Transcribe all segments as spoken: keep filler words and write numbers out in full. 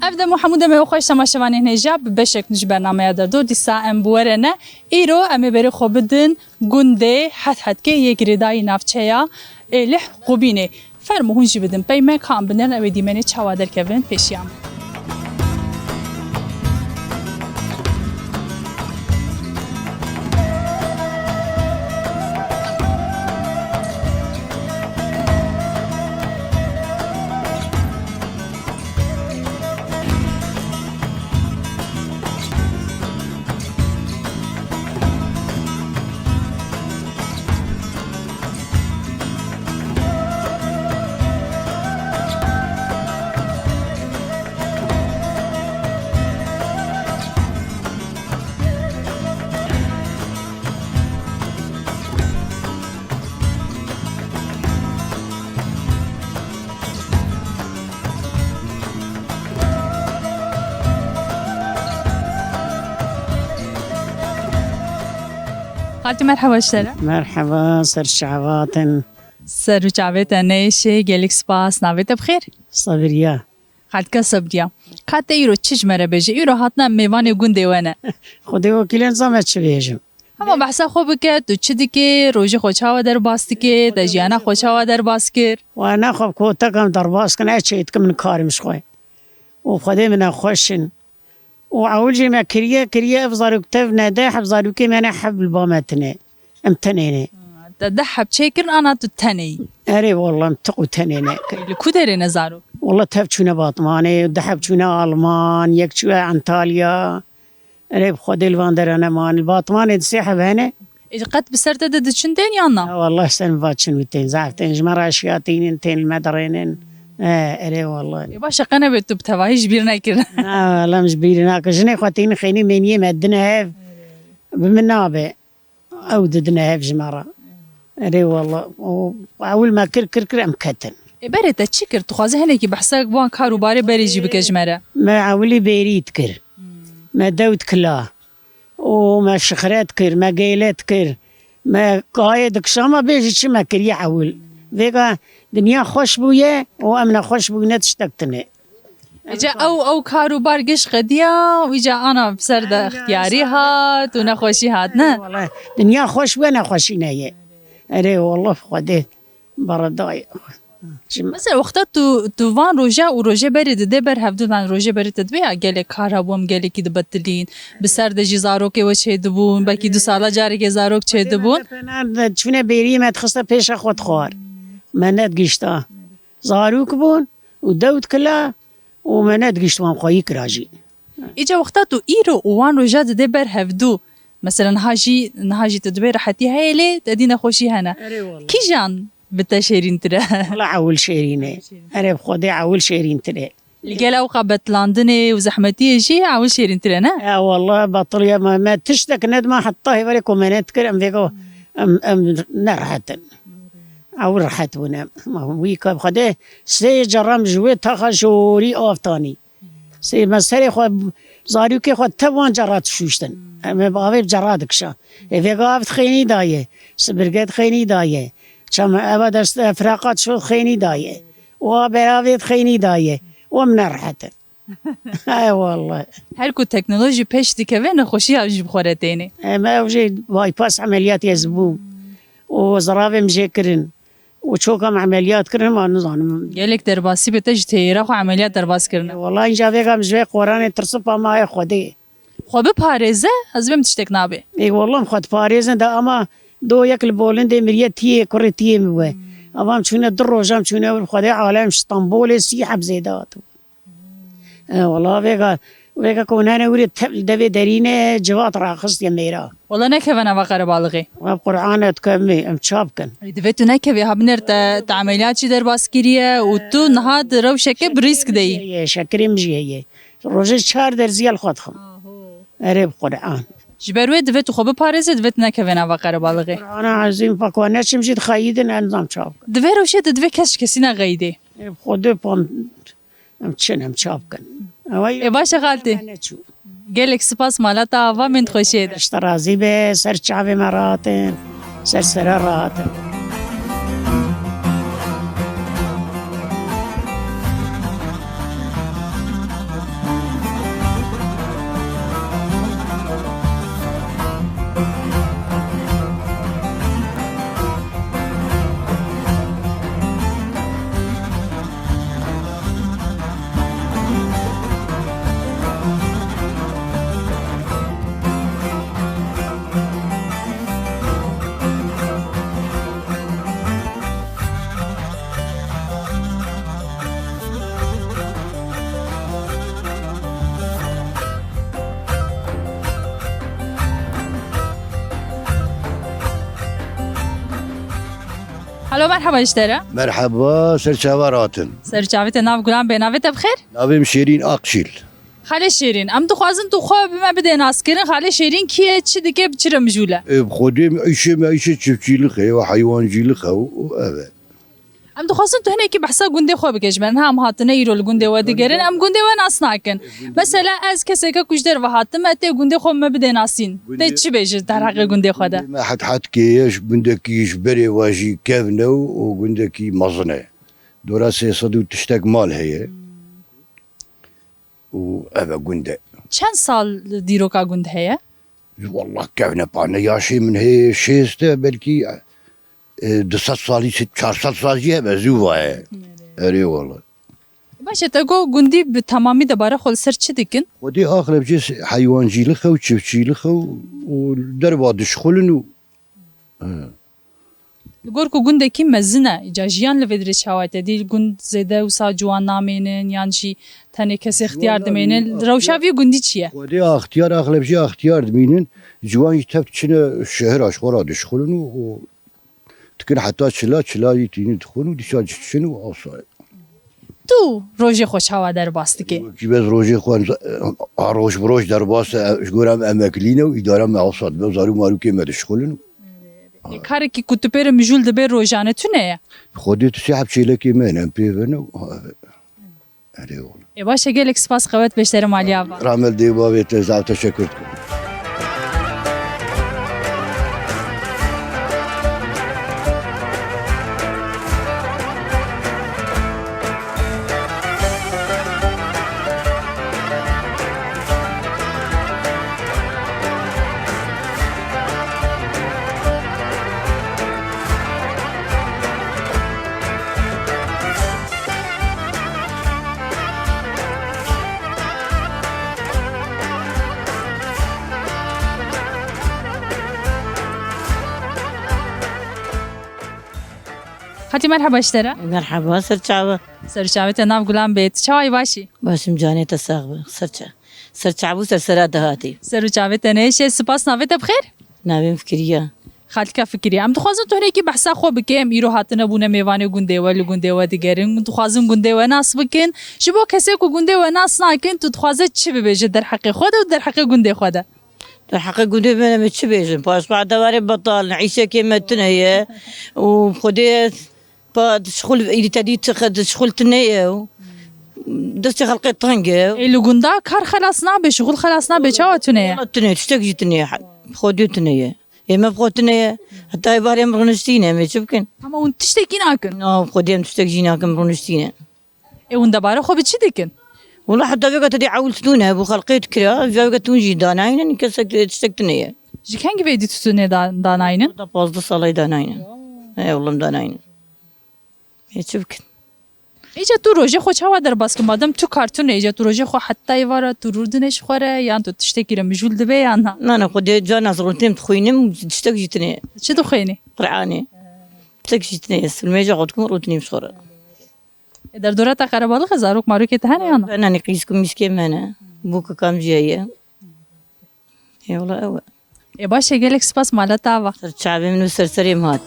Ev dem û hemû demê xweş temaşevanên hêja, bi beşek ji bernameya Derdor dîsa em bi we re ne. Îro em ê berê xwe bidin gundê Hethetgê yê girêdayî navçeya Êlih Qubînê. Fermo hûn jî bidin pey me, ka em binerin ew ê dîmenê çawa derkevin pêşiya me. Xaltî, merheba ji te re. Merheba, ser çavat in. Ser û çavê te neyşê, gelek spas, navê te bi xêr? Sabriya. Xaltika Sabriya. Ka te îro çi ji me re bêje? Îro hatine em mêvanê gundê we ne. Xwedê wekîl e, nizam ez çi bêjim. Hema behsa xwe bike, tu çi dikê, rojê xwe çawa derbas dikê, te jiyana xwe çawa derbas kir? Wana xwe bi kotekam derbas kin, ez çê dikim min karim ji xwe. Û Xwedê min e xweş in. Û ewil jî me kiriye, kiriye ev zarok tev ne, deh heb zarokê me ne, heb li ba me tine. Em tenê ne. Te deh heb çêkirin, ana tu tenê yî? Erê, wallah, em tiq û tenê ne. Li ku derê ne zarok? Wallah, tev çûne Batmanê, deh heb çûne Alman, yek çûye Antalya. Erê, bi Xwedê li van dera ne man. Li Batmanê di sê heb hene. Ê, qet bi ser te de diçin tên yan na? Ya, wallah, sen va çin û tên, zaf tên. Ji me re eşya tînin, tên li me dirênin. E, erê, wallah. Ê, baş e, qe nebe tu bi tevahî ji bîr nekir. Na, wallah, em ji bîr nakin. Jinê xwe tînin xênî mêniyê me dine hev. Bi min nabe. Ew didine hev ji me re. Erê, wallah. O, ewil me kir, kir, kir, em ketin. Ê, berê te çi kir? Tu xwazî hinekî behsa wan kar û barê berê jî bike ji me re. Me ewilî bêrî dikir. Me dew dikila. û me şixret kir, me gêlet kir, me gayê dikişa, me bêjî çi me kiriye ewil. Vêga dinya xweş bûye û em nexweş bûyne tiştek tune. Îca ew, ew kar û bar giş qediya û îca ana bi ser de ixtiyarî hat û nexweşî hat, ne? Wele, dinya xweş bûye, nexweşî neye. Erê, wallah, Xwedê. Beredayê. Ji Mesela wexta tu, tu van roja û rojê berê didê ber hevdu, van rojê berê te dibê ya gelek kar hebû, em gelekî dibetilîn, bi ser de jî zarokê we çêdibûn, belkî du sala carekê zarok çêdibûn. Çûne bêrî me dixiste pêşa xwe dixwar. Me nedigihişta. Zarok bûn û dew dikila û me nedigihişt wan xweyî kira jî. Îca wexta tu îro û wan roja didê ber hevdu, Mesela niha jî, niha jî tu dibê rehetî heye lê te dî nexweşî hene. Erê wallah. Kîjan bi te şêrîntir e? Wala ewil şêrîn e. Erê bi Xwedê ewil şêrîntir e. Li gel ewqa betlandinê û zehmetiyê jî ewil şêrîntir e, ne? Ya wallah, betiliye me, me tiştek nedima heta hêverê ku me nedikir em vêga em, em nerehet in. Ewil rehet bûne. Wî ka bi Xwedê sê caran ji wê taxa jorî av tanî. Sê me serê xwe, zarokê xwe tev wan cara dişûştin. Em ê bi avê bi cara dikişa. Ê vêga av dixênî daye. Sibirge dixênî daye. Çem eva dest, e, firaqa dişo dixênî daye. Û a beravê dixênî daye. Û em nerehet in. He wallah. Her ku teknolojî pêş dikeve, nexweşiya jî bi xwe re têne. Em ew jê bypass emeliyatê ez bûm. Û ziravê min jê kirin. û çoka me emeliyat kirin, ma nizanim. Gelek derbasî bi te ji têra xwe emeliyat derbas kirine. Wala înca vêga min ji vê qoranê tirsip ama ê Xwedê. Xwe biparêze, ez bêm tiştek nabe. Ê wala em xwe diparêzin de ama do yek li bolindê miriye tiyê kurê tiyê min we. Ama em çûne du roja em çûne wir Xwedê alem Stenbolê sî heb zêde hatibû. E, wala vêga, vêga ku hûn hene wîrê te-, li devê derîne civat raxistiye mêra. Wala nekeve nava qerebalixê. Web Qur'an e dikevmê, em ça bikin? Ê, divê tu nekevê, ha binêr te, te emeliyat jî derbas kiriye û tu niha di rewşeke bi rîsk de yî. Heye, şekerê min jî heye. Rojê çar derziya li xwe dixim. Aho. Erê bi Qur'an. Ji ber wê divê tu xwe biparêzî, divê tu nekevê nava qerebalixê. Qur'ana ezîm, pakwa neçim jî dixeyidin, em zam ça bikin. Divê rewşê de divê kes ji kesî nexeyidê. Ê, bi Xwedê pam Em çin, em ça bikin? Ewa Ê, baş e, xaltî. Me neçû. Gelek spas, mala te ava, min xweşiyê de. Ji te razî be, ser çavê me rahat in, ser sera rahat in. Merheba ji te re. Merheba, ser çava ratin. Ser çavê te, nav gulan bê, navê te bi xêr? Navê min Şêrîn Akşîl. Xalê Şêrîn, em dixwazin tu xwe bi me bidê naskirin. Xalê Şêrîn kî ye, çi dike, bi çi re mijûl e? Ê, bi Xwedê min îşê me îşê çiftçîlix e, ya heywancîlix e û, û ev e. Em dixwazin tu hinekî behsa gundê xwe bike ji me. Niha em hatine îro li gundê we digerin, em gundê we nas nakin. Mesela ez keseke ku ji derve hatime, tê gundê xwe bi me bidê nasîn. Tê çi bêje derheqê gundê xwe de? Gundê me het hetkê ye, ji gundekî ji berê we jî kevn e û, û gundekî mezin e. Dora sê sed û tiştek mal heye. Û ev e gund e. Çend sal dîroka gund heye? Wallah kevne pane yaşê min heye şêst e, belkî, e, du sed salî, çar sed sal jî hebe zû vaye. Erê. Erê wallah. Baş e, te got gundî bi temamî de bare xwe li ser çi dikin? Xwedê axleb jê heywancîlix e û çiftçîlix e û, û derva dişxulin û, he. Li gor ku gundekî mezin e, îca jiyan li vê dirê çawa ye? Te dî gund zêde wisa ciwan namênin yan jî tenê kesê xtiyar dimênin? Rewşa vî gundî çi ye? Xwedê axtiyar, axleb jî axtiyar dimînin. Ciwan jî tev diçine şehira ji xwe re dişxulin û, û dikin heta çila, çila jî tînin dixwin û dîsa diçin û awsa ye. Tu rojê xwe çawa derbas dikî? Wekî ez rojê xwe, em, a roj bi roj derbas e, ji gor em emeklî ne û îdara me awsa dibe, zarû marûkê me dişxulin. Ê, karekî ku tu pê re mijûl dibê rojane tune ye? Xwedê tu sê heb çêlekê me ne, em pê ve ne û, ha, erê oğlum. Ê, baş e, gelek spas, qewet beşdere maliya va. Rahmet dê bavê te, zaf teşekkür dikim. Xaltî, merheba ji te re. Merheba, ser çava. Ser çavê te, nav gulan bê. Tu çawa yî, baş î? Baş im, canê te sax be. Ser ça-, ser çavû ser sera dihatî. Ser û çavê te nehêşe. Spas, navê te bi xêr? Navê min Fikriye. Xaltika Fikriye. Em dixwazin tu hinekî behsa xwe bikê. Em îro hatine bûne mêvanê gundê we, li gundê we digerin. Dixwazin gundê we nas bikin. Ji bo kesê ku gundê we nas nakin, tu dixwaze çi bibêje derheqê xwe de û derheqê gundê xwe de? Derheqê gundê me, me çi bêjin? Paşva dewarê betal in, îşekê me tune ye û Xwedê pa dişxul, îdî te dî çi xe-, dişxul tune ye û destê xelqê teng e. Ê, li gunda kar xelas nabe, şixul xelas nabe, çawa tune ye? Wala tune, tiştek jî tune ye. Xwedê tune ye. Ê me bi xwe tune ye. Heta êvarê em rûniştîne, em ê çi bikin? Ama hûn tiştekî nakin? Na, Xwedê em tiştek jî nakin, rûniştîne. Ê, hûn debare xwe bi çi dikin? Wala heta vêga te dê ewil tune hebû, xelqê dikira, vêga tûn jî danaynin, kesek tiştek tune ye. Ji kengî vê dî tu tune da-, danaynin? Da pazdeh salay danaynin. He, oğlum danaynin. Ê, çi bikin? Îca tu rojê xwe çawa derbas kir? Madem tu kar tune, îca tu rojê xwe heta êvara tu rûdinê ji xwe re, yan tu tiştekî re mijûl dibê yan na? Na, na, xwe dê carna ez rûniştînim dixwînim, tiştek jî tune ye. Çi dixwînî? Qur'anê. Tiştek jî tune ye. Silmêja xwe dikim, rûdinîm ji xwe re. Ê, derdora te qerebalix e, zarok marokê te hene yan na? Nanî qîsk û mîskê me ne. Bûk û kam jî heye. Ê, wala ew e. Ê, baş e, gelek spas, mala te ava. Ser çavê min û ser serê min hat.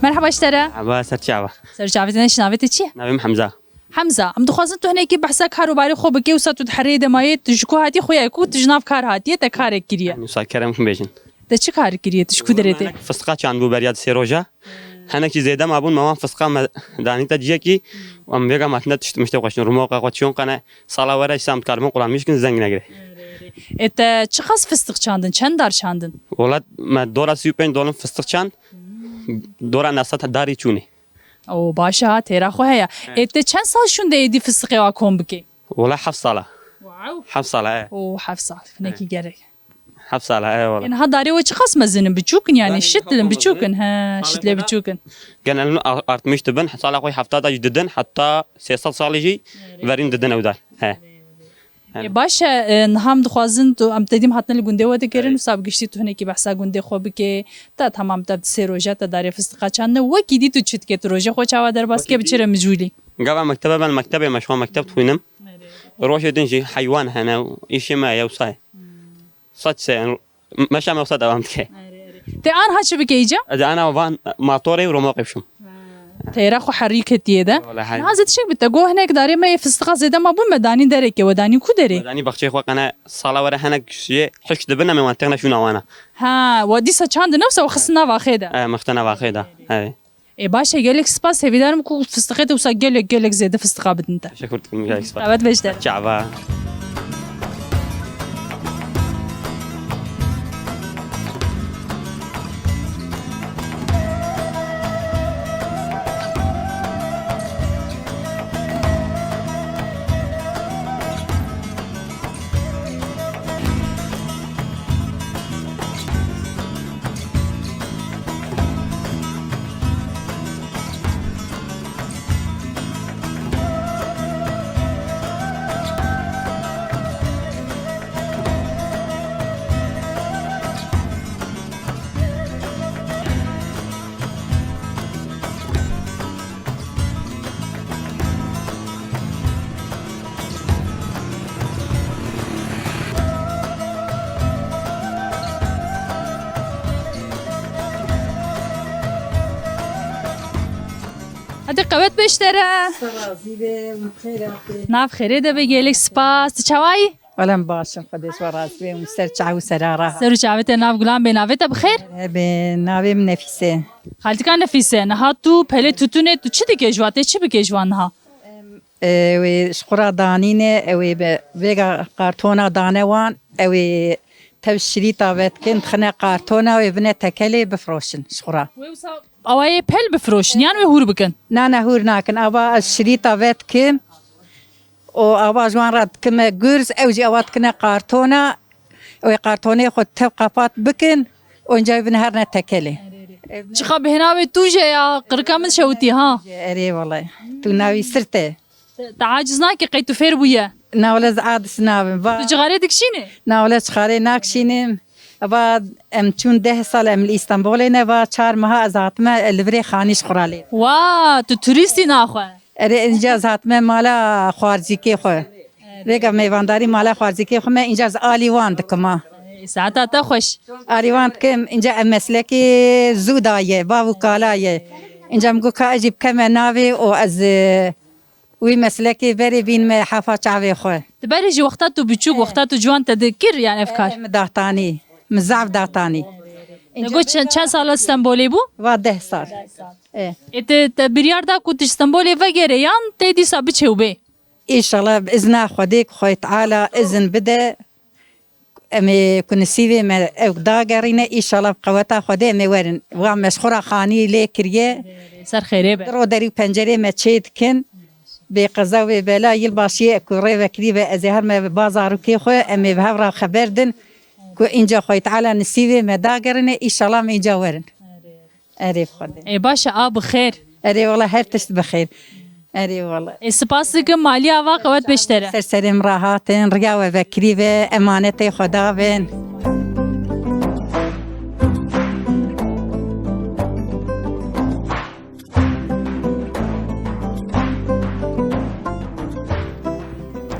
Merhaba ji te re. Merhaba, ser çava. Ser çavê te, navê te çi ye? Navê min Hemza. Hemza, em dixwazin tu hinekî behsa kar û barê xwe bikê, wisa tu di herêyê de mayê, tu ji ku hatî, xuya ku tu ji nav kar hatiye, te karek kiriye? Wisa kerem xwe bêjin. Te çi kar kiriye, tu ji ku derê tê? Fistiqa çandibû beriya di sê roja. Hinekî zêde mabûn, me wan fistiqa me danîte ciyekî, em vêga me hatine tişt miştê xwe şin, rûmoqa xwe çiyon qene, sala were îslam dikaribin qulanmîş kin zeng negre. Ê, te çiqas fistiq çandin, çend dar çandin? Welat me dora sî û pênc dolin fistiq çand, dora nesa darî çûnê. O baş e ha, têra xwe heye. Evet. Ê te çend sal şûnde êdî fistiqê wa kom bikê? Wala heft sal e. Wow. Heft sal e. O heft sal. Hinekî gerek. Heft sal e, wala. Ê niha darê we çiqas mezin in, biçûk in yani, şit in, biçûk in. He, şit lê biçûk in. Genelin ar-, artmiş dibin, sala xwe hefta da jî didin, heta sê sed salî jî verîn didin ew dar. He. Ê, baş e, e, niha em dixwazin tu, em tedîm hatine li gundê we dikirin, wisa bi giştî tu hinekî behsa gundê xwe bikê. Te temam te sê roje te darê fistiqa çandine. Wekî dî tu çi dikê? Tu rojê xwe çawa derbas dikê, bi çi re mijûlî? Gava mektebe ben mektebê me, şu an mekteb dixwînim. Rojê din jî heywan hene û îşê me ye wisa ye. Saç se, meşa me wisa devam dike. Te anha çi bike îca? Ez ana van matorê û romoqê bişim. Teyra xwe herî ketiye de. Wala herî. Niha zê tiştek bi te got, hinek darê me yê fistiqa zêde ma bûn, me danîn derekê, we danîn ku derê? Me danî baxçeyê xwe qene sala were hinek jê hişk dibin, em ê wan têxine şûna wana. Ha, we dîsa çandin wisa we xistin nav axê de. E, me xiste nav axê de. Evet. Ê baş e, gelek spas, hêvîdar im ku fistiqê te wisa gelek, gelek zêde fistiqa bidin te. Teşekkür ederim, gelek spas. Davet beş de. Çava. Hadi qewet beştere. Razî be, min xêr hatî. Nav xêrê de be, gelek spas. Tu çawayî? Wala em baş in, Xwedê ji we razî be, hûn ser çav û sera re. Ser û çavê te nav gulan be, navê te bi xêr? Hebe, navê min Nefîse. Xaltika Nefîse, niha tu pelê tutunê, tu çi dikê ji wan, tê çi bikê ji wan niha? Em, e, wê ji xwe re danîne, ew ê bi vêga kartona dane wan, ew ê tev şirîta vedikin, dixine kartona, wê bine tekelê bifroşin ji xwe re. Wê wisa awayê pel bifroşin, yan wê hûr bikin? Na, na, hûr nakin. Ava ez şirîta vedikim. û ava ji wan re dikime gurz, ew jî ava dikine kartona, ew ê kartonê xwe tev qepat bikin, onca ew bine herine tekelê. Çiqa bihêna wê tûj e ya, qirika min şewitî ha. Erê wele, tu navî sirt e. Te, te aciz nake, qey tu fêr bûye? Na wele ez aciz nabim. Va Tu cixarê dikişînî? Na wele cixarê nakişînim. Va em çûn deh sal em li Îstanbulê ne, va çar meha ez hatime li virê xanî ji xwe re lê. Wa, tu turîstî naxwe. Erê, înca ez hatime mala xwarzîkê xwe. Rêka mêvandarî mala xwarzîkê xwe me, înca ez alî wan dikim ha. Ê, saeta te xweş. Alî wan dikim, înca ev meslekê zû da ye, bav û kala ye. Înca min got ka ez jî bikeme navê û ez, e, wî meslekê berê bînime hefa çavê xwe. Di berê jî wexta tu biçûk, wexta tu ciwan te dikir, yani ev kar? E, min daxtanî, min zaf daxtanî. Te got çend, çend sala Stenbolê bû? Va deh sal. E. Ê te, te biryar da ku tu ji Stenbolê vegerê yan tê dîsa biçê û bê? Înşallah bi izna Xwedê, ku Xwedê Teala izin bide, em ê ku nisîbê me ew dagerîne, înşallah bi qeweta Xwedê em ê werin. Wa me ji xwe re xanî lê kiriye. Ser xêrê be. Diro derî û pencerê me çê dikin. Bê qeza wê bela, yilbaşiyê ku rê vekirî be, ez ê herme bi bazarokê xwe, em ê bi hev re xeber din ku înca Xwedê Teala nisîbê me dagerîne, înşallah em înca werin. Erê Xwedê. Ê, baş e, a bi xêr. Erê wele her tişt bi xêr. Erê wele. Ê, spas dikim, malî ava qewet beştere. Ser serê min rahatin, riya we vekirî be, emanetê Xweda bin.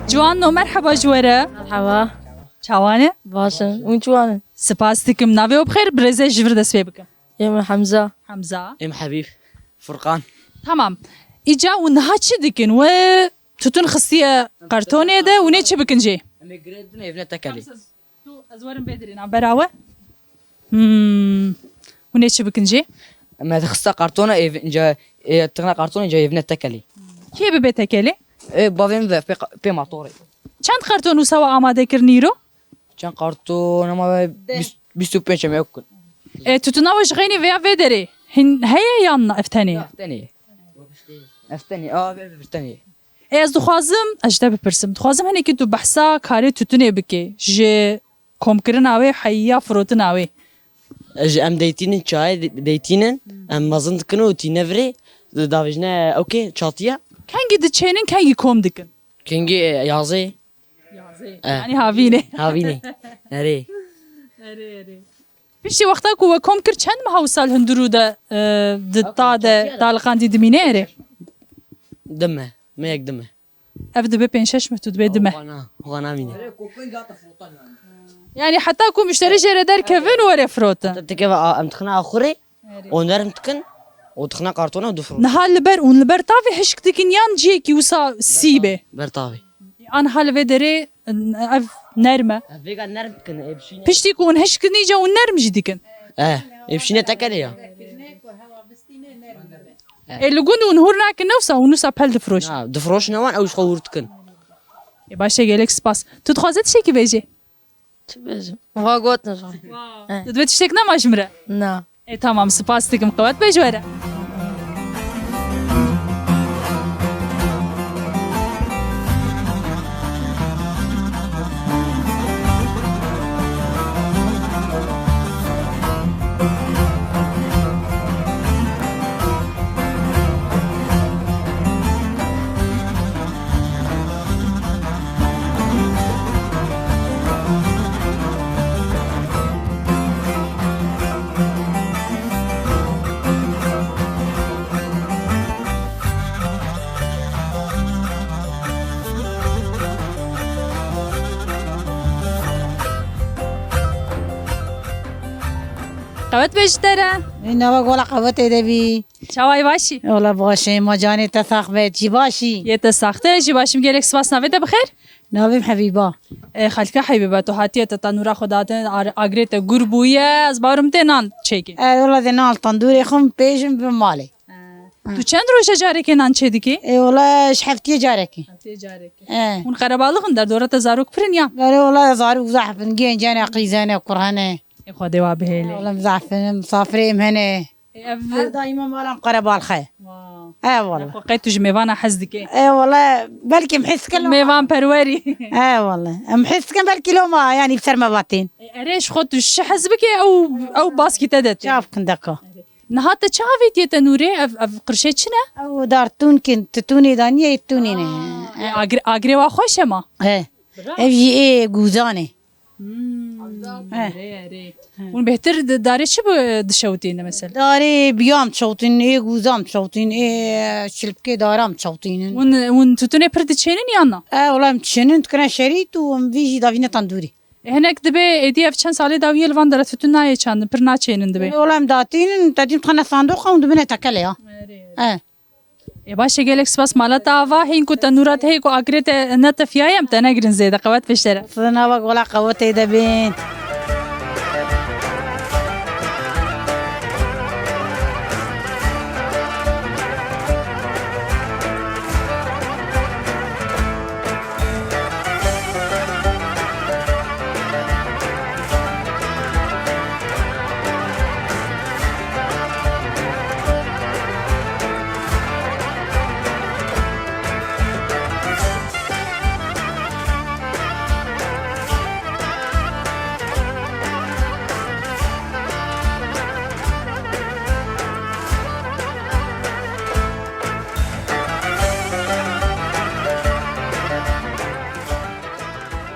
Ciwan no, merheba ji we re. Merheba. Çawan e? Baş in. Hûn çiwan in? Spas dikim. Navê we bi xêr, bi rêzê ji vir dest pê bikim. Ê min Hemza. Hemza. Ê min Hebîb. Furqan. Tamam. Îca û niha çi dikin? We tutun xistiye kartonê de, hûn ê çi bikin jê? Em ê girêdin, êvine tekelî. Tu, ez werim bê dirê navbera we. Hmm. Hûn ê çi bikin jê? Em ê xista kartona êv-, inca, ê, tixna kartona inca êvine tekelî. Kê bibe tekelê? Ê, bavê min ve pê, pê matorê. Çend karton wisa we amade kirin îro? Çend karton, ama ve bîst, bîst û pênc em ê bikin. E, tutuna we ji xeynî veya vê derê hin heye yan na ev tenê ye? Ev tenê ye. Ez tenê, a, vê, vê, tenê. Ê, ez dixwazim, ez ji te bipirsim. Dixwazim hinekî tu behsa karê tutunê bikê. Ji komkirina wê heya firotina wê. Ji em deytînin çayê de-, deytînin, em mezin dikin û tîne virê, davêjine okê, çatiya. Kengî diçênin, kengî kom dikin? Kengî, e, yazê. Yazê. E. Yanî havînê. Havînê. Erê. Erê, erê. Piştî wexta ku we kom kir, çend meha wisa li hundirû de, e, di ta de daliqandî dimîne erê? Dime. Me yek dime. Ev dibe pênc şeş meh, tu dibê dime. Xwana, xwana mîne. Yanî heta ku muşterî jê re derkevin û were firotin. Te dikeve a-, em dixine axurê, erê, û nerm dikin, û dixine kartona û difirûn. Niha li ber, hûn li ber tavê hişk dikin yan cihekî wisa sî be? Ber tavê. An niha li vê derê, ev nerm e. Ev vêga nerm dikin, ê bişîne. Piştî ku hûn hişk dikin, îca hûn nerm jî dikin. E, ê bişîne tekerê ya. E, li gund hûn hûr nakin, ne wisa hûn wisa pel difiroşin? Na, difiroşine wan, ew ji xwe hûr dikin. Ê, baş e, gelek spas. Tu dixwaze tiştekî bêjî? Çi bêjim? Va gotin ji xwe. Wa. Eh. Tu divê tiştek nema ji min re? Na. Ê, tamam, spas dikim. Qewet be ji we re. Qewet be ji te re. Ê, nava gola qewetê de bî. Çawa yî, baş î? Wala baş e, ma canê te sax be, tu jî baş î? Yê te sax, te jî baş im, gelek spas, navê te bi xêr? Navê min Hebîba. E, xelke Hebîba, tu hatiye te tenûra xwe datin, ar-, agrê te gur bûye, ez bawerim tê nan çêkê. E, wala dê nan li tendûrê xwe pêjim bi malê. E, tu çend roje carekê nan çêdikê? E, wala ji heftiyê carekê. Heftiyê carekê. E. Hûn qerebalix in, derdora te zarok pir in ya? Belê, wala zarok zehf in, genc hene, qîz hene, kur hene. Ê, Xwedê wa bihêle. Wala zehf in, misafirê em hene. Ê, ev Ev daîma mala me qerebalix e. Wa. E, wala. Xwe qey tu ji mêvana hez dikê? E, wala, belkî em hez dikin loma. Mêvan perwerî. E, wala. Em hez dikin belkî loma, yanî bi ser me vatên. Ê, erê, ji xwe tu ji çi hez bikê, ew, ew baskî te de tê. Çav kin deka. Niha te çi avêtiye tenûrê? Ev, ev qirşê çi ne? Ew dartûnkin, titûnê daniye, tûnê ne. Aa, ê, agre-, agrê wa xweş e ma? He. Ev jî ê gûzan e. Hmm, he. Erê, erê. Hûn bêhtir di-, darê çi bi-, dişewitîne mesela? Darê biyam dişewitîn, ê gûzam dişewitîn, ê çilpikê daram dişewitînin. Hûn, hûn tutunê pir diçênin yan na? E, wala em diçênin, dikine şerît û em vî jî davîne tendûrî. E, hinek dibê êdî ev çend salê dawiyê li van dere tutun nayê çandin, pir naçênin dibê. E, wala em datînin, te dîn dixine sandoqa û dibine tekelê ya. Erê, erê. E. Ê, baş e, gelek spas. Mala te ava hîn ku tenûra te hê ku agrê te netefiyaye, em te negirin zêde. Qewet pêşte re. Sizinava gola qewetê de bin.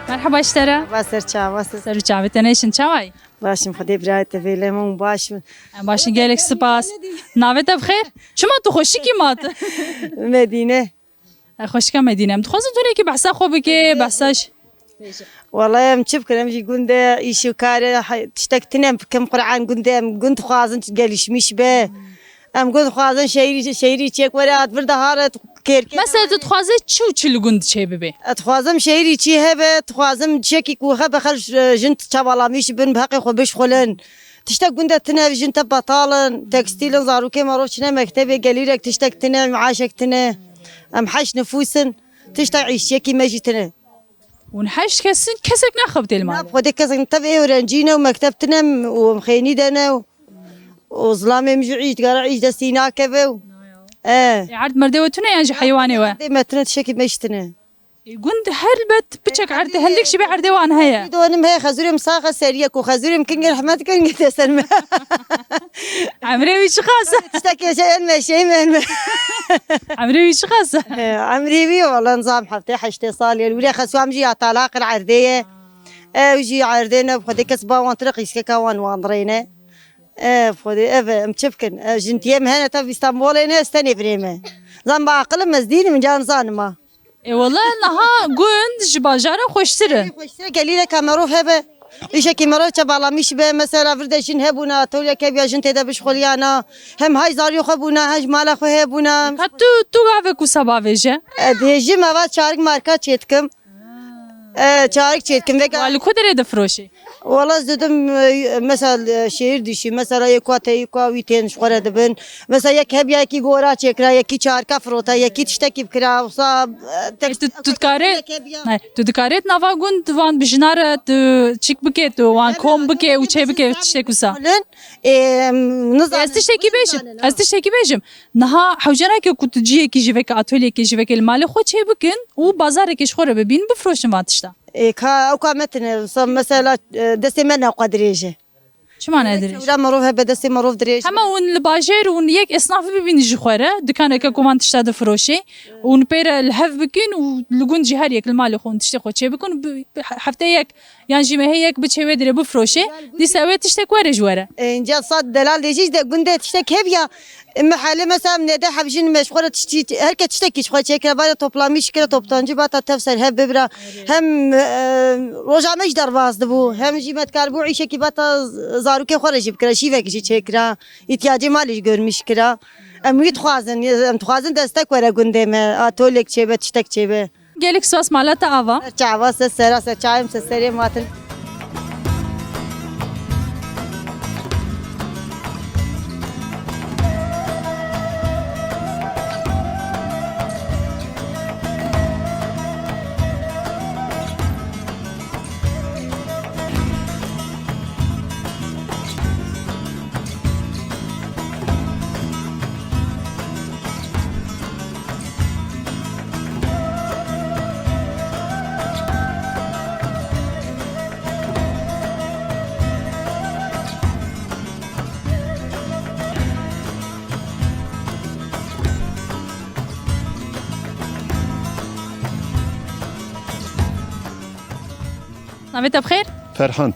Merhaba ji te re. Va ser çava, ser. Ser û çavê te neşin, çawa yî? Baş im, Xwedê birayê te vêle min baş. Em baş in, gelek spas. Navê te bi xêr? Çima tu xweşikî mat? Medîne. E, xweşika Medîne. Em dixwazin tu hinekî behsa xwe bikê, behsa ş- Wala em çi bikin, em jî gund e, îş û kar e, he-, tiştek tune em bikin, Qur'an gund e, em gund dixwazin gelişmiş be. Em gund dixwazin şehîrî, şehîrî çêk were, hat vir de hare, kêrkê. Mesela tu dixwazî çi û çi li gund çê bibe? Ez dixwazim şehîrî çî hebe, dixwazim çekî ku hebe xelk, e, jin çabalamîş bin, bi heqê xwe bişxulin. Tiştek gund e tune, jin te betal in, tekstîl in, zarokê me roj çine mektebê, gelîrek tiştek tune, miaşek tune. Em heşt nifûs in, tiştek îşçiyekî me jî tune. Hûn heşt kes in, kesek naxebitê li malê? Na, bi Xwedê kesek, tev ê öğrencî ne û mekteb tune û em xênî de ne û, û zilamê min jî îş digara, îş destî nakeve û. E. Ê, erd merdê we tune yan jî heywanê we? Erdê me tune, tiştekî me jî tune. Ê, gund helbet piçek erdê, hindik jî bê erdê wan heye. Donim heye, xezûrê min saxe seriyek û xezûrê min kin gel heme dikin gete ser me. Emrê wî çiqas e? Tiştekê şey elme, şey mi elme? Emrê wî çiqas e? He, emrê wî wala nizam heftê heştê sal ye. Wîrê xesû em jî ya talaq erdê ye. Ew jî erdê ne, bi Xwedê kes ba wan tire qîskeka wan wan dirêne. Ev Xwedê, ev em çi bikin? Ev jintiyê min hene, tev Îstanbulê ne, ez tenê birê me. Zan bi aqilim ez dînim, ca nizanim ha. Ê wele niha gund ji bajaran xweştir e. Xweştir e, gelîreka merov hebe. Îşekî merov çebalamîş be, mesela vir de jin hebûna, atolyek hebiya jin tê de bişxuliyana. Hem hay zariyê xwe bûna, hem ji mala xwe hebûna. Ka tu, tu gavek wisa bavêje? E, dihêjim eva çarik marka çêdikim. E, çarik çêdikim. Veka Wa li ku derê difiroşî? Wala ez didim, e, mesela, e, şehir dişî, mesela yê ku teyî ku wî tên ji xwe re dibin. Mesela yek hebiya yekî gora çêkira, yekî çarka firota, yekî tiştekî bikira, wisa, e, tek- E, tu, tu dikarê, yek hebiya. Ne, tu dikarê di nava gund van bi jina re tu çik bike, tu wan kom bike û çê bike tiştek wisa. Kulin, e, nizanin, Ez tiştekî kulin bêjim, zanin, ez ha. tiştekî bêjim. Niha hewce nake ku tu ciyekî jî veke, atolyekê jî veke li malê xwe çê bikin û bazarekê ji xwe re bibînin, bifroşin van tişta. Ê, ka, ew ka me tine, wisa mesela, e, destê me ne xwe dirêj e. Çima ne dirêj? Ewra merov hebe destê merov dirêj. Hema hûn li bajêr hûn yek esnafî bibînin ji xwe re, dikaneke ku van tişta difiroşê, hûn pê re li hev bikin û li gund jî her yek li malê xwe hûn tiştê xwe çê bikin û bi, bi he-, hefteyek yan jî mehê yek biçê wê dirê bifroşê, dîsa wê tiştek were ji we re. E, înca sat delal dê jî de gundê tiştek hebiya. E, mehelê mesela em nêde hevjin me ji xwe re tiştî, her kes tiştekî ji xwe çêkire, bana toplamî şikire toptancî bata tev ser hev bibira. Hem, e, roja me jî derbas dibû, hem jî me dikaribû îşekî bata z-, zarokê xwe re jî bikira, şîvek jî çêkira, îhtiyacê malê jî görmîş kira. Em wî dixwazin, em dixwazin destek were gundê me, atolyek çêbe, tiştek çêbe. Gelek spas, mala te ava. Ser çava, ser sera, ser çayê min, ser serê min hatin. Navê te bi xêr? Ferhan.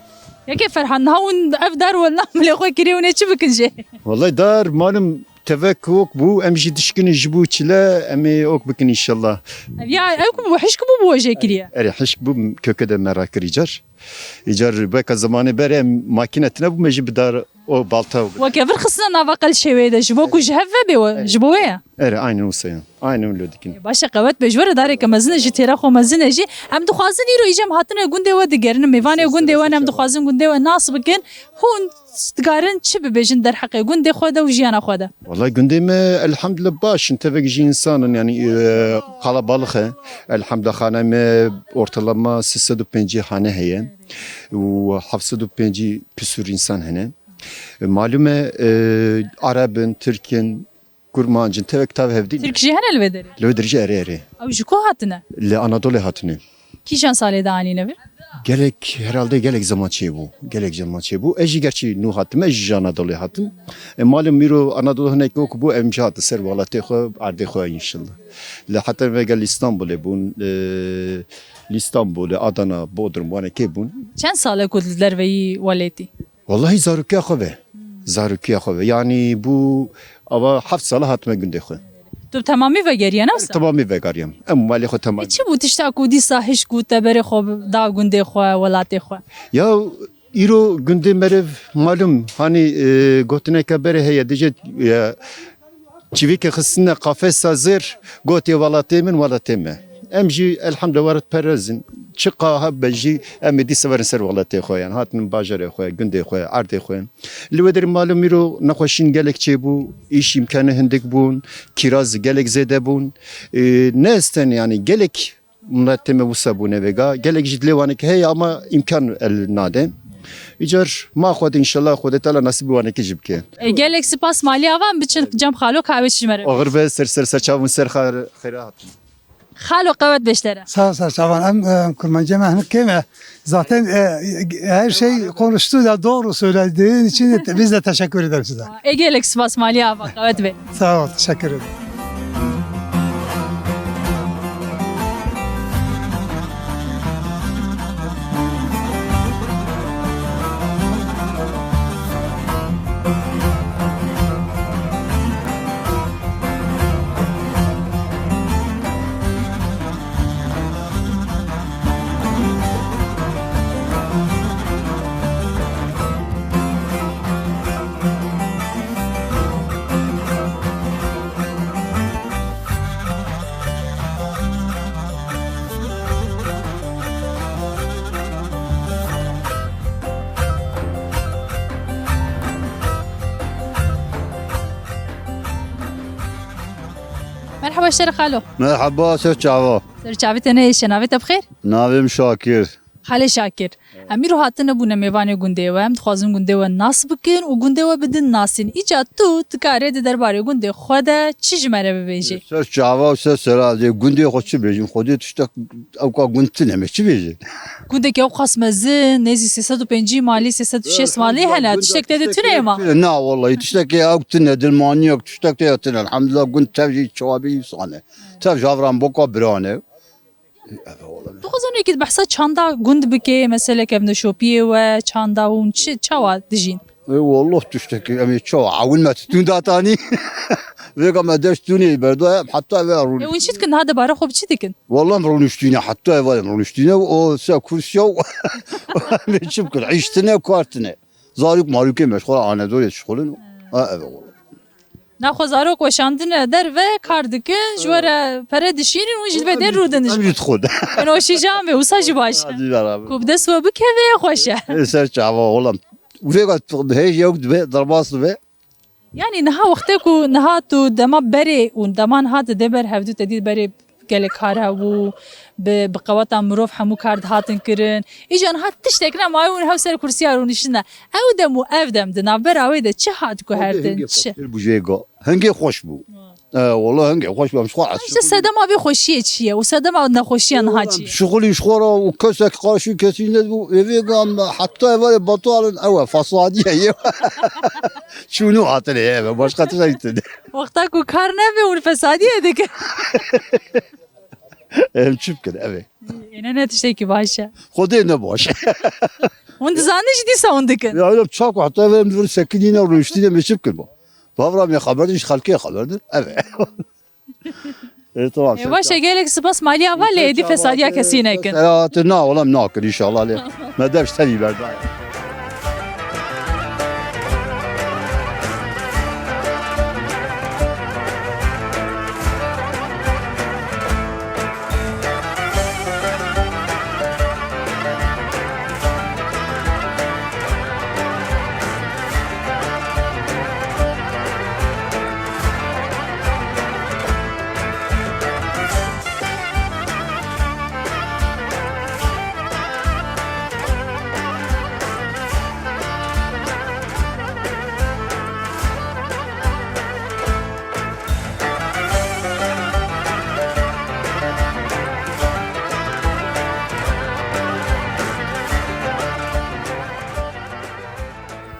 Yekê Ferhan, niha hûn ev dar wenda milê xwe kiriye, hûn ê çi bikin jê? Wellay dar, malum tevek wok bû, em jî dişkinin ji bo çile, em ê ok bikin înşallah. Ev ya, ew ku bû, hişk bû, bû jê kiriye? Erê, hişk bû, köke de me rakir îcar. Îcar beka zemanê berê em makîne tine bû, me jî bi dar o balta bû. Weke vir xistine nava qelşê wê de, ji bo ku ji hev vebe we, ji bo wê ye? Erê, aynen wisa ye. Aynen wilo dikin. Baş e, qewet be, ji we re dareke mezin e jî, têra xwe mezin e jî. Em dixwazin îro îcem hatine gundê we digerin, mêvanê gundê we ne, em dixwazin gundê we nas bikin. Hûn dikarin çi bibêjin derheqê gundê xwe de û jiyana xwe de? Wala gundê me elhamdulillah baş in, tevek jî însan in, yanî, e, qalabalix e. Elhamdulillah xanê me ortalama sê sed û pêncî hane heye û heft sed û pêncî pisûr însan hene. E, malum e, e, Arab in, Tirk in, Kurmanc in, tevek tav hevdî ne. Tirk jî hene li vê derê? Li vê derê jî erê, erê. Ew ji ku hatine? Li Anadolê hatine. Kîjan salê de anîne vir? Gelek, herhalde gelek zeman çêbû. Gelek zeman çêbû. Ez jî gerçî nû hatim, ez jî ji Anadolê hatim. E, malum îro Anadolu hinek wek bû, em jî hatin ser welatê xwe, erdê xwe înşallah. Li heta vega li Îstanbulê bûn, e, li Îstanbulê, Adana, Bodrum, wanekê bûn. Çend sal e ku li derveyî welatî? Wellahî zarokiya xwe ve. Zarokiya xwe ve. Yanî bû ava heft sala hatime gundê xwe. Tu bi temamî vegeriye, ne wisa? Temamî vegariyem. Em malê xwe temamî. E, çi bû tişta ku dîsa hişk û te berê xwe da gundê xwe, welatê xwe? Ya îro gundê meriv malum, hanî, e, gotineke berê heye, dije, e, çivîke xistine qafesa zêr, gotiye welatê min, welatê me. Em jî elhamdulillah welatperest in. Çiqa hebe jî em ê dîsa werin ser welatê xwe, yan hatin bajarê xwe, gundê xwe, erdê xwe. Li wê derê malum îro nexweşîn gelek çêbû, îş îmkanê hindik bûn, kîra zî gelek zêde bûn. Ê, ne ez tenê, yanî gelek miletê me wisa bûne vêga. Gelek jî dilê wan ê ke heye ama îmkan el nade. Îcar ma Xwedê înşallah Xwedê Teala nasîbî wanekî jî bike. E, gelek spas, malî ava, em biçin cem xalo, kahve çi ji me re. Axir ve ser ser ser çavun ser xar xêra hatin. Xalo qewet beştere. Sağ ol, sağ ol, sağ ol. Em, e, Kurmancı mı? Kime? Zaten, e, her şey konuştu da doğru söylediğin için de biz de teşekkür ederiz size. E, gelek spas, malî ava, qewet be. Sağ ol, teşekkür ederim. Merhaba, şer xalo. Merhaba, ser çava. Ser çavê te neyê, şe navê te bi xêr? Navê min Şakir. Xalê Şakir, em îro hatine bûne mêvanê gundê we, em dixwazin gundê we nas bikin û gundê we bidin nasîn. Îca tu dikarê di derbarê gundê xwe de çi ji me re bibêjî? Ser çava û ser sera dê gundê xwe çi bêjin? Xwedê tiştek ewka gund tune me çi bêjin? Gundekî ewqas mezin, nêzî sê sed û pêncî malî, sê sed û şêst malî hene, tiştek tê de tune ye ma? Na wallahî tiştekê ew tune, dilmaniyek tiştek tê de tune. Elhamdulillah gund tev jî çawa bî însan e. Tev ji hev re em boka biran e. Eve oğlum. Tu xwezanekî behsa çanda gund bikê, meselek ev neşopiyê we, çanda hûn çi, çawa dijîn? E, wallah tiştekî em ê çawa ewil me titûn datanî. Vêga me deş tûnê berdoya, em heta eve rûn. E, hûn çi dikin? Niha debara xwe bi çi dikin? Wallah em rûniştîne, heta eve em rûniştîne, o se kursiya û em ê çi bikin? Îş tine, kar tine. Zarok marokê me ji xwe re anedorê dişixulin. Ha, eve wallah. Naxwe zarok weşandine derve kar dikin, ji we re pere dişînin û ji vê dê rûdin ji. Em jî dixwin. Eno şîjan be, wisa jî baş e. Hadi beraber. Ku bi dest we bikeve, xweş e. Ê ser çava oğlum. Û vêga hêj yew dibe, derbas dibe. Yanî niha wextê ku niha tu dema berê û dema niha tu dê ber hevdû te dî berê gelek kar hebû, bi, bi qeweta mirov hemû kar dihatin kirin. Îja niha tiştek nemaye û niha ser kursiya rûniştin de. Ew dem û ev dem di navbera wê de çi hat guhertin? Hingê çi? Xweştir bû jê go. Hingê xweş bû. E, wala hingê xweş bû, em ji xwe. Îşte sedema vê xweşiyê çi ye û sedema nexweşiya niha çi ye? Şixulî ji xwe re û kesek qarşî kesî nedibû. Ê vê gam heta êvarê betal in, ew e, fesadiye ye. Çûnû hatine ye, başqa tiştek tune. Wexta ku kar nebe hûn fesadiyê dikin. Em çi bikin, ev e. Êne ne tiştekî baş e. Xwedê ne baş e. Hûn dizanin jî dîsa hûn dikin. Ya, öyle çak heta ev em vir sekinîne, rûniştîne, me çi bikin bu? Bavra me xeber din, ji xelkê xeber din. Ev e. E, tamam. E, baş e, gelek spas malî ava lê êdî fesadiya kesî nekin. Selahattin na, oğlum, nakin inşallah lê. Me dev ji tevî berdaye.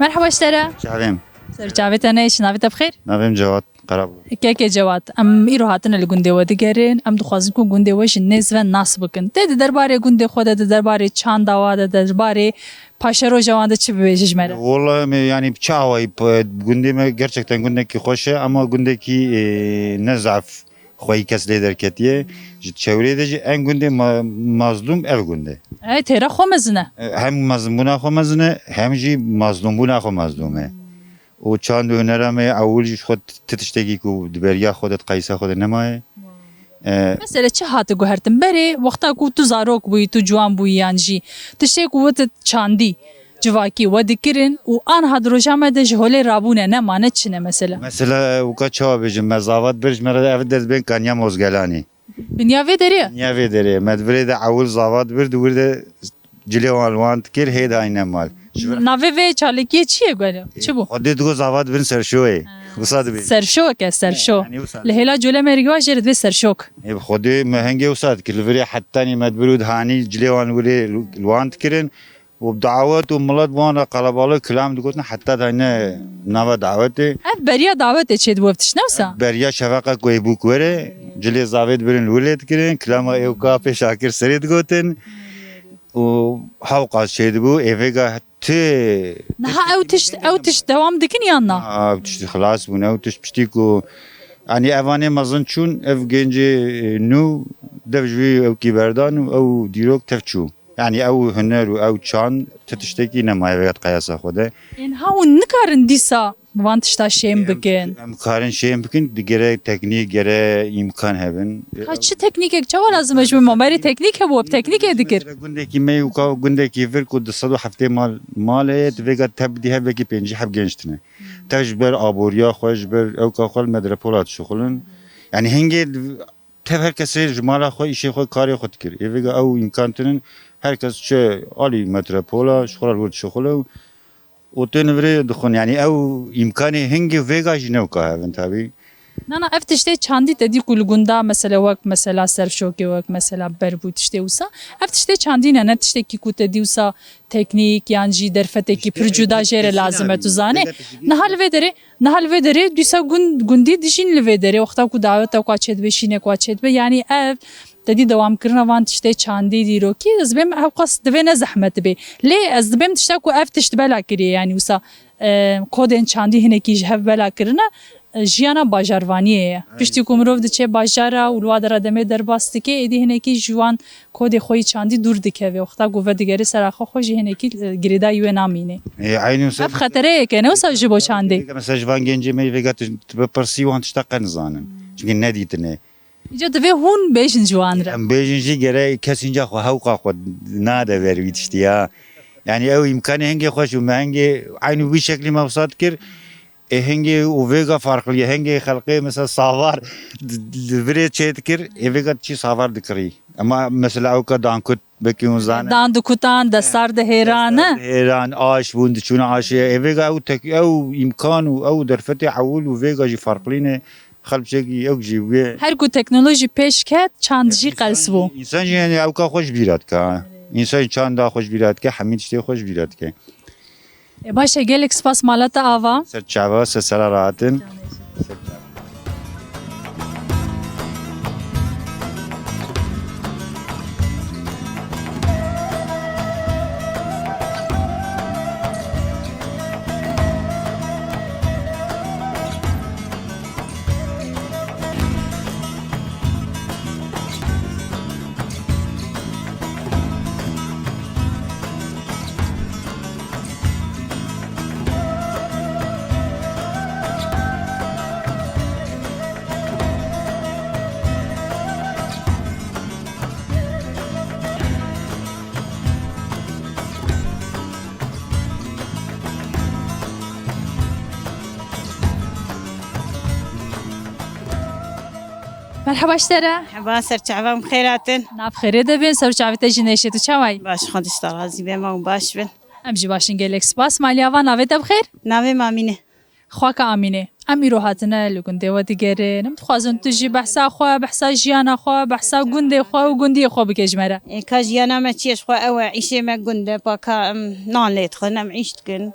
Merhaba ji te re. Çavêm. Ser çavê te neyê, şi navê te bi xêr? Navê min Cewat Karabû. Keke Cewat, em îro hatine li gundê we digerin, em dixwazin ku gundê we ji nêz ve nas bikin. Te di derbarê gundê xwe de, di derbarê çanda wan de, di derbarê paşeroja wan de çi bibêjî ji me re? Wala me, yanî çi awayî p-, gundê me gerçekten gundekî xweş e, ama gundekî, e, ne zaf xweyî kes lê derketiye. Ji çewrê de jî en gundê ma-, mazlûm ev gund e. Ey, têra xwe mezin e. E, hem mezinbûna xwe mezin e, hem jî mazlûmbûna xwe mazlûm e. Û çand û hunera me ewil jî ji xwe ti tiştekî ku di beriya xwe de, di qeysa xwe de nemaye. E, Mesela çi hate guhertin? Berê wexta ku tu zarok bûyî, tu ciwan bûyî yan jî tiştê ku we te çandî, civakî we dikirin û anha di roja me de ji holê rabûne, nemane, çi ne mesela? Mesela wika çawa bêjim, me zavat bir ji me re ev dest bên kaniya Mozgelanê. Dinya vê derê? Dinya vê derê. Me di virê de ewil zavat bir, di wir de cilê wan li wan dikir, hê dayne mal. Ji vir Navê vê çalakiyê çi ye gelo? Çi bû? Xwedê digot zava dibin serşoyê. Ha. Wisa dibê. Serşok e, serşo. Yani wisa Li hêla Colemêrgê wa jê re divê serşok. Ê, bi Xwedê me hingê wisa dikir. Li virê hetanî me dibir û dihanî cilê wan wirê li wan dikirin. Û bi dawet û milet bi wan re qelebalix kilam digotin heta dayne nava dawetê. Ev beriya dawetê çêdibû ev tişt, ne wisa? Beriya şefeqa ku ê bûk were, cilê zavê dibirin li wirê dikirin, kilama êwka pê Şakir serê digotin. Û hewqas çêdibû, ê vêga ti Niha ew tişt, ew tişt dewam dikin yan na? Ha, ew tişt xilas bûn, ew tişt piştî ku, yanî evanê mezin çûn, ev gencê, e, nû dev ji wî ewkî berdan û ew dîrok tev çû. Yanî ew huner û ew çand ti tiştekî nemaye vêga di qeyasa xwe de. Ên ha hûn nikarin dîsa van tişta şêm Em, bikin? Em karin şêm bikin, di gere teknîk, gere îmkan hebin. Ha çi teknîkek, çawa lazim e ji min? Mamerê teknîk hebû, ev teknîkê dikir. Mesela gundekî me û ka gundekî vir ku du sed û heftê mal, mal heye, di vêga te bidî hev belkî pêncî heb genç tine. Te ji ber aboriya xwe, ji ber ewka xwe li metrepola dişuxulin. Yanî hingê tev her kesê ji mala xwe, îşê xwe, karê xwe dikir. Ê vêga ew îmkan tinin, her kes çi alî metrepola, ji xwe re li wir dişuxule û, û tên virê dixwin. Yanî ew îmkanê hingê vêga jî newka hevin tabî. Nana, ev tiştê çandî te dî ku li gunda mesela wek mesela serşokê, wek mesela berbû tiştê wisa, ev tiştê çandî ne, ne tiştekî ku te dî wisa teknîk yan jî derfetekî pir cuda jê re lazim e, tu zanî. Niha li vê derê, niha li vê derê dîsa gund, gundî dijîn li vê derê. Wexta ku daweta ku çêdibe, şînek ku çêdibe, yanî ev te dî dewamkirina van tiştê çandî, dîrokî, ez dibêm ew qas divê ne zehmet bê. Lê ez dibêm tişta ku ev tişt bela kiriye, yanî wisa, e, kodên çandî hinekî ji hev bela kirine, e, jiyana bajarvaniyê ye. Piştî ku mirov diçe bajara û li wa dera demê derbas dike, êdî hinekî ji wan kodê xwe yî çandî dûr dikeve. Wexta ku vedigere sera xwe, xwe jî hinekî, e, girêdayî wê namîne. Ê, eynî wisa Ev xetereyek e, ne wisa ji bo çandê? Mesela ji van gencê me vêga tu, tu bipirsî wan tişta qe nizanin. Çimkî nedîtine. Îca divê hûn bêjin ji wan re. Em bêjin jî gere kes înca xwe hewqa xwe nade ber wî tiştî ya. Yanî ew îmkanê hingê xweş û me hingê eynî wî şeklî me wisa dikir. Ê hingê û vêga farqlî ye. Hingê xelqê mesela savar di, di virê çê dikir, ê vêga çî savar dikirî. Ema mesela ewka dankut, belkî hûn zanin. Dan dikutan, destar dihêran, ne? Dihêran, aş bûn, diçûn aşê. Ê vêga ew tek-, ew îmkan û ew derfetê ewil û vêga jî farqlî ne. Xelk jî, ew jî wê. Her ku teknolojî pêş ket, çand jî qels bû. Însan jî, yanî, ewka xwe ji bîra dike, ha. Însan çanda xwe ji bîra dike, hemî tiştê xwe ji bîra dike. E, baş e, gelek spas mala te ava. Ser çava, ser sera rahatin. Merheba ji te re. Merheba, ser çavan bi xêr hatin. Nav xêrê de bin, ser çavê te jî neşê, tu çawa yî? Baş, Xwedê ji te razî be, ma hûn baş bin. Em jî baş in, gelek spas. Malî ava, navê te bi xêr? Navê me Amîne. Xwaka Amîne, em îro hatine li gundê we digerin. Em dixwazin tu jî behsa xwe, behsa jiyana xwe, behsa gundê xwe û gundiyê xwe bike ji me re. Ê, ka jiyana me çi ye ji xwe ew e, îşê me gund e, pa ka em nan lê dixin, em îş dikin.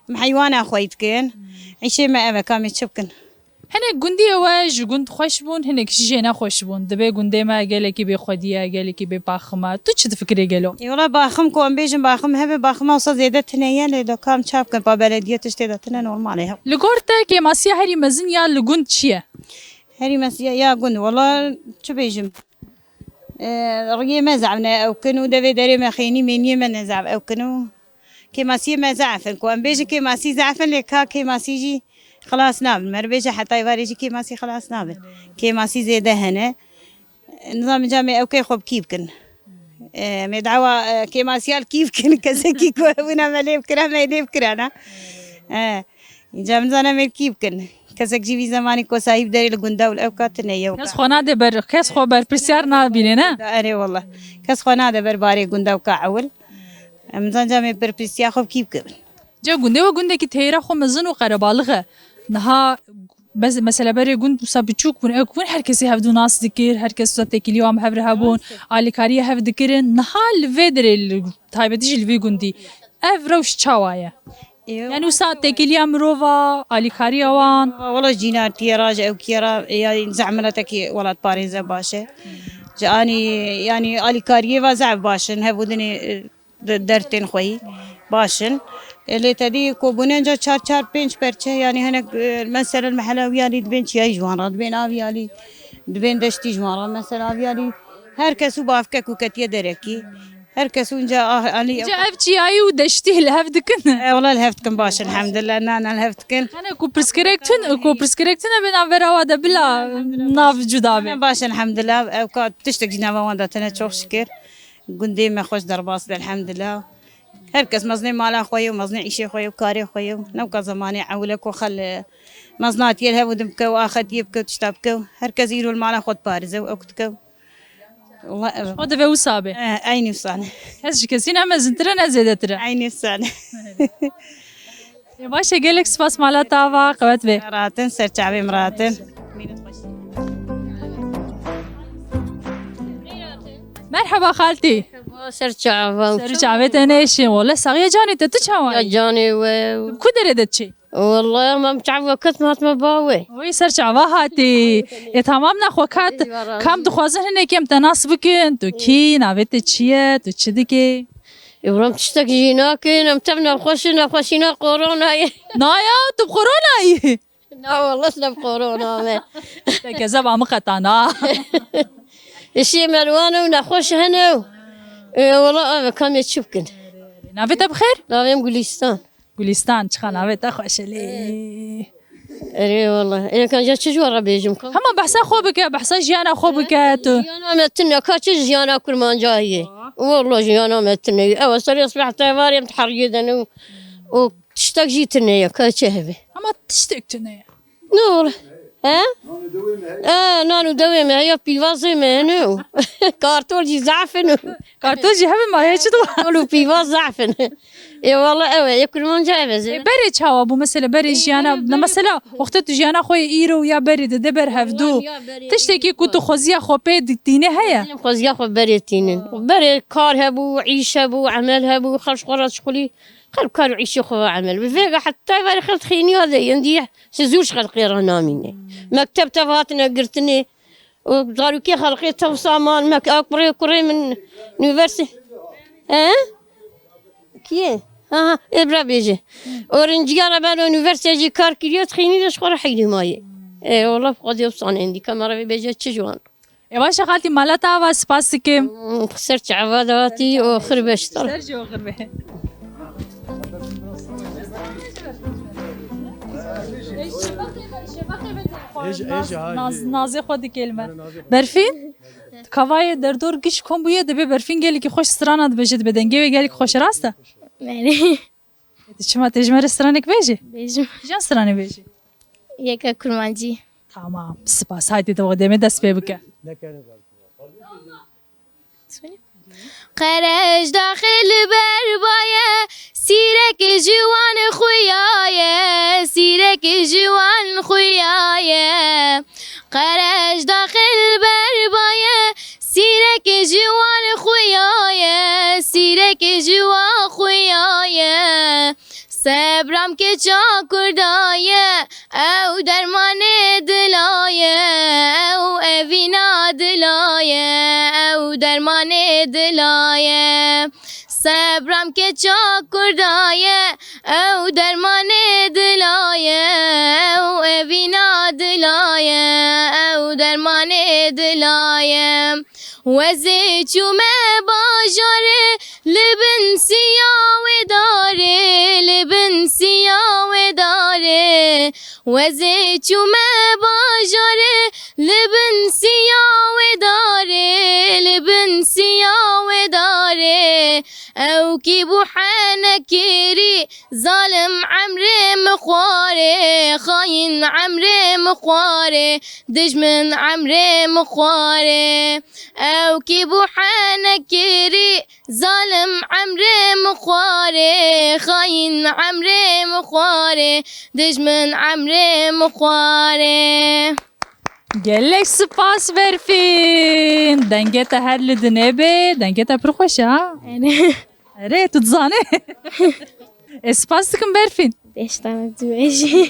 Em heywana xweyî dikin. Îşê me ev e, ka em ê çi bikin? Hinek gundiyê we ji gund xweş bûn, hinek jî jê nexweş bûn. Dibê gundê me gelekî bêxwedî ye, gelekî bêpaxim e. Tu çi difikirî gelo? Ê, wela baxim ku em bêjin baxim hebe, baxima wisa zêde tune ye, lê da ka em çav bikin, pa belediye tiştê de tune normal e. Li gor te kêmasiya herî mezin ya li gund çi ye? Herî mesiya ya gund, wela çi bêjim? Ê, riyê me zaf ne ew kin û devê derê me xênî mêniyê me ne zaf ew kin û kêmasiyê me zaf in. Ku em bêjin kêmasî zaf in, lê ka kêmasî jî xilas nabin. Meriv bêje heta êvarê jî kêmasî xilas nabin. Kêmasî zêde hene. Nizam ca me ew kê xwe bi kî bikin. Ê, me dawa, ê, kêmasiya li kî bikin. Kesekî ku hebûna me lê bikira, me lê bikirana. Ê, Înca min zana mêrkî bikin. Kesek jî vî zemanî ku sahîb derê li gunda û li ewka tune ye. Kes xwe nade ber, kes xwe berpirsiyar nabîne, ne? Erê wela. Kes xwe nade ber barê gunda û ka ewil. Em zancamê berpirsiya xwe bi kî bikin? Ca gundê we gundekî teyra xwe mezin û qerebalix e. Niha bez-, mesela berê gund wisa biçûk bûn, ew bûn her kesî hevdû nas dikir, her kes wisa têkilî wan bi hev re hebûn, alîkariya hev dikirin. Niha li vê derê li taybetî jî li vî gundî ev rewş çawa ye? Ê, Yani wisa têkiliya mirova, alîkariya wan. Wala jînartiye ra ji ewkiye ra, yani zehmetekî welatparêze baş e. Ji anî, yani alîkariyê va zehf baş in, hevûdinê, e, de-, dertên xweyî baş in. E, lê tedî kobûne ca çar çar pênc perçe, yani hinek, e, mesela mehela wiyalî dibên çiyayî ji wan ra, dibên aviyalî, dibên deştî ji wan ra. Mesela aviyalî her kes û bavkek û ketiye derekî. Her kes û inca ah, anî Ca ev çiyayî û deştî li hev dikin? E, wala li hev dikin baş, elhamdulillah, na, na, li hev dikin. Hene ku pirsgirêk tune, ku pirsgirêk tune bê navbera wa de bila nav cuda be. Baş, elhamdulillah, ew ka tiştek jî nava wan de tune, çok şükür. Gundê me xweş derbas be, elhamdulillah. Her kes mezinê mala xwe ye û mezinê îşê xwe ye û karê xwe ye û newka zemanê ewile ku xel, e, mezin hatiye li hev û din bike û axetiyê bike û tişta bike û her kes îro li mala xwe diparize û ew dike. Wala ev. Xwe divê wisa be. E, eynî wisa ne. Kes ji kesî ne mezintir e, ne zêdetir e. Eynî wisa ne. Ê baş e, gelek spas mala te ava, qewet be. Rahatin, ser çavê min rahatin. Merheba xaltî. Ser çava. Ser çavê te nêşin. Wele saxiya canê te, tu çawa yî? Ya canê we. Ku derê de çi? Wele em çava ket, me hatime ba we. Wî ser çava hatî. E tamam, naxwe kat. Kam dixwazin hinek em te nas bikin. Tu kî, navê te çi ye, tu çi dikê? E, wele em tiştek jî nakin, em tev nexweş in, nexweşîna koronayê. Naya, tu koronayî. Na, wele ne korona me. Te kezeba min qetana. Îşê me li wan e û nexweş hene û. E, wele ev e, kamê çi bikin? Navê te bi xêr? Navê min Gulîstan. Gulîstan, çiqa navê te xweş e lê. Erê wele. Ê, kan ja çi ji we re bêjim? Hema behsa xwe bike, behsa jiyana xwe bike tu. Jiyana me tune, ka çi jiyana kurmancayê. Wele jiyana me tune. Ew serê sibeh tevarê em diheriyê de ne û, û tiştek jî tune ye, ka çi hebe. Hema tiştek tune ye. Ne wele? He? E, nan û dewê me heye, pîvazê me hene û. Kartol jî zehf in û. Kartol jî hebe ma heye çi dixwe? Kartol û pîvaz zehf in. Ê wele ew e, ê kurmanca ev e zê. Ê berê çawa bû? Mesela berê jiyana, ne mesela wexta tu jiyana xwe yê îro ya berê de, de ber hevdû. Tiştekî ku tu xweziya xwe pê di-, tîne heye? Em xweziya xwe berê tînin. Berê kar hebû, îş hebû, emel hebû, xelk xwe re şixulî, xelk kar û îşê xwe ve emel. Bi vêga heta verê xelk xêniya de yên dî. Ji zû ji xelkê re namîne. Mekteb tev hatine girtinê. Û zarokê xelkê tewsa man, me, a kurê, kurê min unîversî-, he? Kî ye? Ha, ha, ê bira bêje. Orinciya re ben unîversîte jî kar kiriye, xînî de ji xwe re heyrî maye. Ê, wela Xwedê wisa nendî, kamera vê bêje çi ji wan. Ê baş e xaltî, mala te ava, spas dikim. Hmm, ser çava de hatî, oxir be ji te re. Ser jî oxir be. Naz-, nazê xwe dikêlme. Berfîn? Kavayê derdor giş kom bûye, dibê Berfîn gelekî xweş strana dibêje, dibê dengê wê gelekî xweş e, rast e? Belê. Ê, tu çima tê ji me re stranek bêjî? Bêjim. Kîjan stranê bêjî? Yeke kurmancî. Tamam, spas. Haydi tu demê dest pê bike. Qereş daxil berbaye, sîrek ji wan xuyaye, sîrek ji wan xuyaye. Qereş daxil berbaye, sîrek ji wan xuyaye, sîrek ji wan xuyaye. Sebram keça kurdaye, ew dermanê dilaye, ew evîna dilaye, ew dermanê dilaye. Sebram keça kurdaye, ew dermanê dilaye, ew evîna dilaye, ew dermanê dilaye. Wezê çûme bajarê, li bin siya wê darê, li bin siya wê darê. Wezê çûme bajarê, li bin siya wê darê, li bin siya wê darê. Ew kî bû henekirî, zalim emrê min xwarê, xayîn emrê min xwarê, dijmin emrê min xwarê. Ew kî bû henekirî, Zalim emrê min xwarê, xayîn emrê min xwarê, dijmin emrê min xwarê. Gelek spas Berfîn. Dengê te her li dinê bê. Dengê te pir xweş e ha. Erê. Erê, tu dizanî. Ez spas dikim Berfîn. Beş tane dibêjî.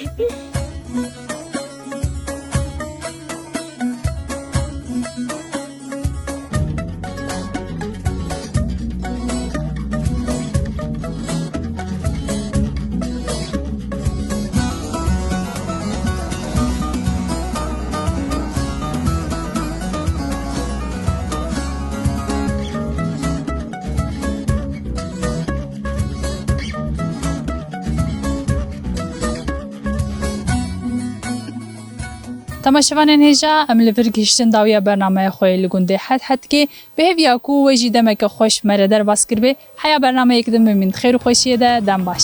Temaşevanên hêja, em li vir gihiştin dawiya bernameya xwe yê li gundê Hethetgê. Bi hêviya ku we jî demeke xweş me re derbas kiribê. Heya bernameyek din bimîn di xêr û xweşiyê de, dem baş.